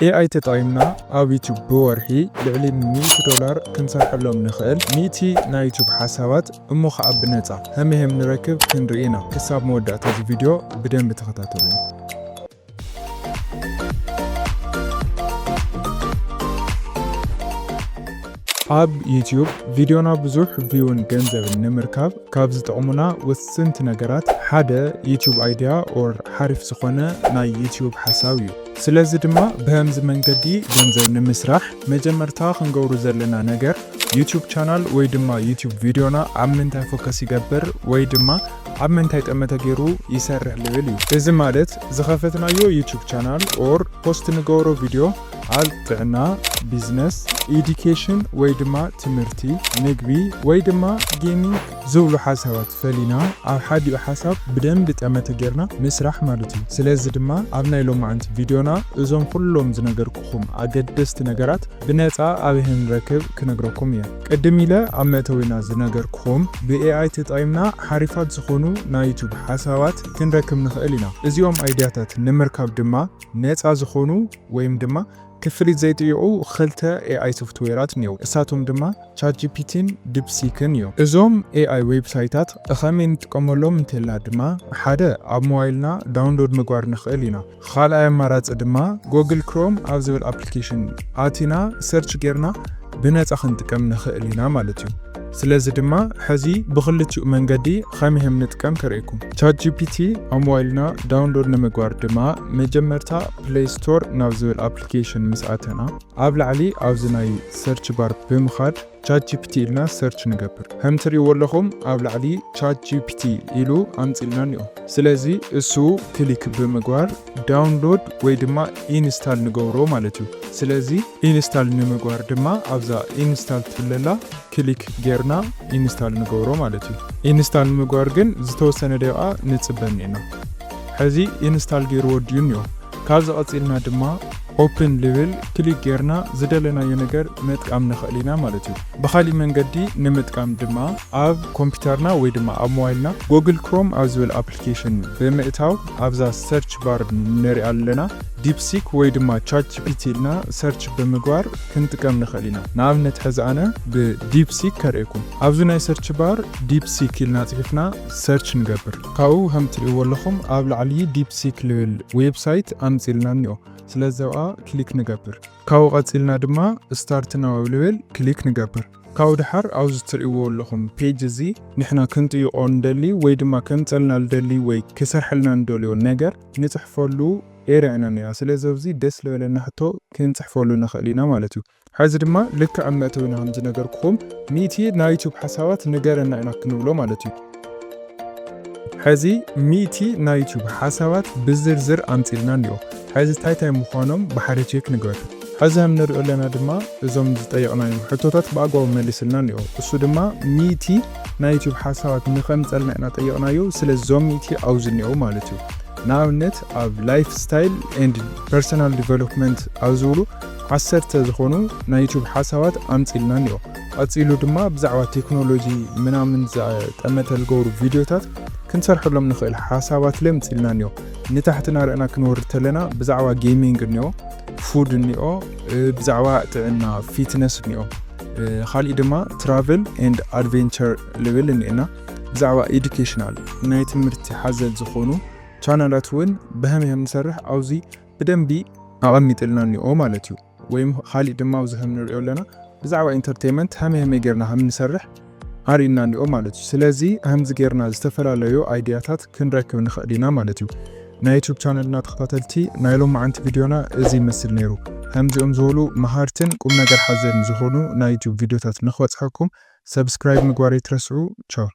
ኤኣይ ተጠቒምና ኣብ ዩቲዩብ ብወርሒ ልዕሊ ሚእቲ ዶላር ክንሰርሐሎም ንኽእል ሚእቲ ናይ ዩቲዩብ ሓሳባት እሞ ኸኣ ብነጻ ከመይ ንረክብ ክንርኢ ኢና። ክሳብ መወዳእታ እዚ ቪድዮ ብደንቢ ተኸታተሉኒ። ኣብ ዩቲዩብ ቪድዮና ብዙሕ ቪውን ገንዘብን ንምርካብ ካብ ዝጠቕሙና ወሰንቲ ነገራት ሓደ ዩቲዩብ ኣይድያ ኦር ሓሪፍ ዝኾነ ናይ ዩቲዩብ ሓሳብ እዩ። ስለዚ ድማ ብኸምዚ መንገዲ ገንዘብ ንምስራሕ መጀመርታ ክንገብሩ ዘለና ነገር ዩቲዩብ ቻናል ወይ ድማ ዩቲዩብ ቪድዮና ኣብ ምንታይ ፎከስ ይገብር ወይ ድማ ኣብ ምንታይ ጠመተ ገይሩ ይሰርሕ ልብል እዩ። እዚ ማለት ዝኸፈትናዮ ዩቲዩብ ቻናል ኦር ፖስት ንገብሮ ቪድዮ ኣብ ጥዕና፣ ቢዝነስ፣ ኢዱኬሽን ወይ ድማ ትምህርቲ፣ ምግቢ ወይ ድማ ጌሚንግ ዝብሉ ሓሳባት ፈሊና ኣብ ሓዲኡ ሓሳብ ብደንቢ ጠመተ ጌርና ምስራሕ ማለት እዩ። ስለዚ ድማ ኣብ ናይ ሎማዓንቲ ቪድዮና እዞም ኩሎም ዝነገርኩኹም ኣገደስቲ ነገራት ብነጻ ኣበይ ንረክብ ክነግረኩም እየ። ቅድም ኢለ ኣብ መእተዊና ዝነገርኩኹም ብኤኣይ ተጠቒምና ሓሪፋት ዝኾኑ ናይ ዩቲዩብ ሓሳባት ክንረክብ ንኽእል ኢና። እዚኦም ኣይድያታት ንምርካብ ድማ ነጻ ዝኾኑ ወይም ድማ ክፍሊት ዘይጥይቑ ክልተ ኤኣይ ሶፍትዌራት እኒአው። እሳቶም ድማ ቻት ጂፒቲን ዲፕሲክን እዮም። እዞም ኤኣይ ዌብሳይታት ከመይ ንጥቀመሎም እንተልና ድማ ሓደ ኣብ ሞባይልና ዳውንሎድ ምግባር ንኽእል ኢና። ካልኣይ ኣማራጺ ድማ ጎግል ክሮም ኣብ ዝብል ኣፕሊኬሽን ኣቲና ሰርች ጌርና ብነጻ ክንጥቀም ንኽእል ኢና ማለት እዩ። ስለዚ ድማ ሕዚ ብኽልቲኡ መንገዲ ከመይ ከም ንጥቀም ከርእየኩም። ቻት ጂፒቲ ኣብ ሞባይልና ዳውንሎድ ንምግባር ድማ መጀመርታ ፕሌይ ስቶር ናብ ዝብል ኣፕሊኬሽን ምስ ኣተና ኣብ ላዕሊ ኣብዚ ናይ ሰርች ባር ብምኻድ ቻት ጂፒቲ ኢልና ሰርች ንገብር። ከም ትርእይዎ ኣለኹም ኣብ ላዕሊ ቻት ጂፒቲ ኢሉ ኣምጺልና እኒኦ። ስለዚ እሱ ክሊክ ብምግባር ዳውንሎድ ወይ ድማ ኢንስታል ንገብሮ ማለት እዩ። ስለዚ ኢንስታል ንምግባር ድማ ኣብዛ ኢንስታል ትብለላ ክሊክ ጌርና ኢንስታል ንገብሮ ማለት እዩ። ኢንስታል ንምግባር ግን ዝተወሰነ ደቂቓ ንጽበ እኒኤና። ሕዚ ኢንስታል ገይርዎ ድዩ እኒኦ። ካብዚ ቀጺልና ድማ ኦፕን ልብል ክሊክ ጌርና ዝደለናዮ ነገር ምጥቃም ንኽእል ኢና ማለት እዩ። ብኻሊእ መንገዲ ንምጥቃም ድማ ኣብ ኮምፒውተርና ወይ ድማ ኣብ ሞባይልና ጎግል ክሮም ኣብ ዝብል ኣፕሊኬሽን ብምእታው ኣብዛ ሰርች ባር ንሪኣ ኣለና ዲፕሲክ ወይ ድማ ቻት ጂፒቲ ኢልና ሰርች ብምግባር ክንጥቀም ንኽእል ኢና። ንኣብነት ሕዚ ኣነ ብዲፕሲክ ከርእየኩም። ኣብዚ ናይ ሰርች ባር ዲፕሲክ ኢልና ጽሒፍና ሰርች ንገብር። ካብኡ ከም ትርእይዎ ኣለኹም ኣብ ላዕሊ ዲፕሲክ ልብል ዌብሳይት ኣምጺልና እኒኦ። ስለዚ ኣብኣ ክሊክ ንገብር። ካብኡ ቀጺልና ድማ ስታርት ናው ልብል ክሊክ ንገብር። ካብኡ ድሓር ኣብዚ ትርእይዎ ኣለኹም ፔጅ እዚ ንሕና ክንጥይቆ ንደሊ ወይ ድማ ከምጸልና ንደሊ ወይ ክሰርሐልና ንደልዮ ነገር ንጽሕፈሉ ኤርያ ኢና እኒኣ። ስለዚ ኣብዚ ደስ ዝበለና ሕቶ ክንጽሕፈሉ ንኽእል ኢና ማለት እዩ። ሕዚ ድማ ልክዕ ኣብ መእተዊና ከም ዝነገርኩኹም ሚእቲ ናይ ዩቲዩብ ሓሳባት ንገረና ኢና ክንብሎ ማለት እዩ። ሕዚ ሚእቲ ናይ ዩቲዩብ ሓሳባት ብዝርዝር ኣምጺልና እኒኦ። ሕዚ እንታይ እንታይ ምዃኖም ብሓደ ቼክ ንግበር። ሕዚ ከም ንሪኦ ኣለና ድማ እዞም ዝጠየቕናዮም ሕቶታት ብኣግባቡ መሊስልና እኒኦ። እሱ ድማ ሚእቲ ናይ ዩቲዩብ ሓሳባት ንኸምጸልና ኢና ጠየቕናዮ። ስለዚ እዞም ሚእቲ ኣብዚ እኒኦ ማለት እዩ። ንኣብነት ኣብ ላይፍ ስታይል ኤንድ ፐርሰናል ዲቨሎፕመንት ኣብ ዝብሉ ዓሰርተ ዝኾኑ ናይ ዩቲዩብ ሓሳባት ኣምጺልና እኒኦ። ቀጺሉ ድማ ብዛዕባ ቴክኖሎጂ ምናምን ዘጠመተ ዝገብሩ ቪድዮታት ክንሰርሐሎም ንኽእል ሓሳባት ለምጺልና እኒኦ። ንታሕቲ ናርዕና ክንወርድ ተለና ብዛዕባ ጌሚንግ እኒኦ፣ ፉድ እኒኦ፣ እ፣ ብዛዕባ ጥዕና ፊትነስ እኒኦ፣ እ፣ ካሊእ ድማ ትራቨል ኤንድ ኣድቬንቸር ልብል እኒኤና። ብዛዕባ ኤዱኬሽናል ናይ ትምህርቲ ሓዘል ዝኾኑ ቻናላት እውን ብኸመይ ከም ንሰርሕ ኣብዚ ብደንቢ ኣቐሚጥልና እኒኦ ማለት እዩ። ወይም ካሊእ ድማ ኣብዚ ከም ንሪኦ ኣለና ብዛዕባ ኢንተርቴይመንት ከመይ ከመይ ጌርና ከም ንሰርሕ ኣርእዩና እኒኦ ማለት እዩ። ስለዚ ከምዚ ጌርና ዝተፈላለዩ ኣይድያታት ክንረክብ ንኽእል ኢና ማለት እዩ። ናይ ዩቲዩብ ቻነልና ተኸታተልቲ ናይ ሎማዓንቲ ቪድዮና እዚ ይመስል ነይሩ። ከምዚኦም ዝበሉ መሃርትን ቁም ነገር ሓዘልን ዝኾኑ ናይ ዩቲዩብ ቪድዮታት ንኽበጽሐኩም ሰብስክራይብ ምግባር ኣይትረስዑ። ቻው።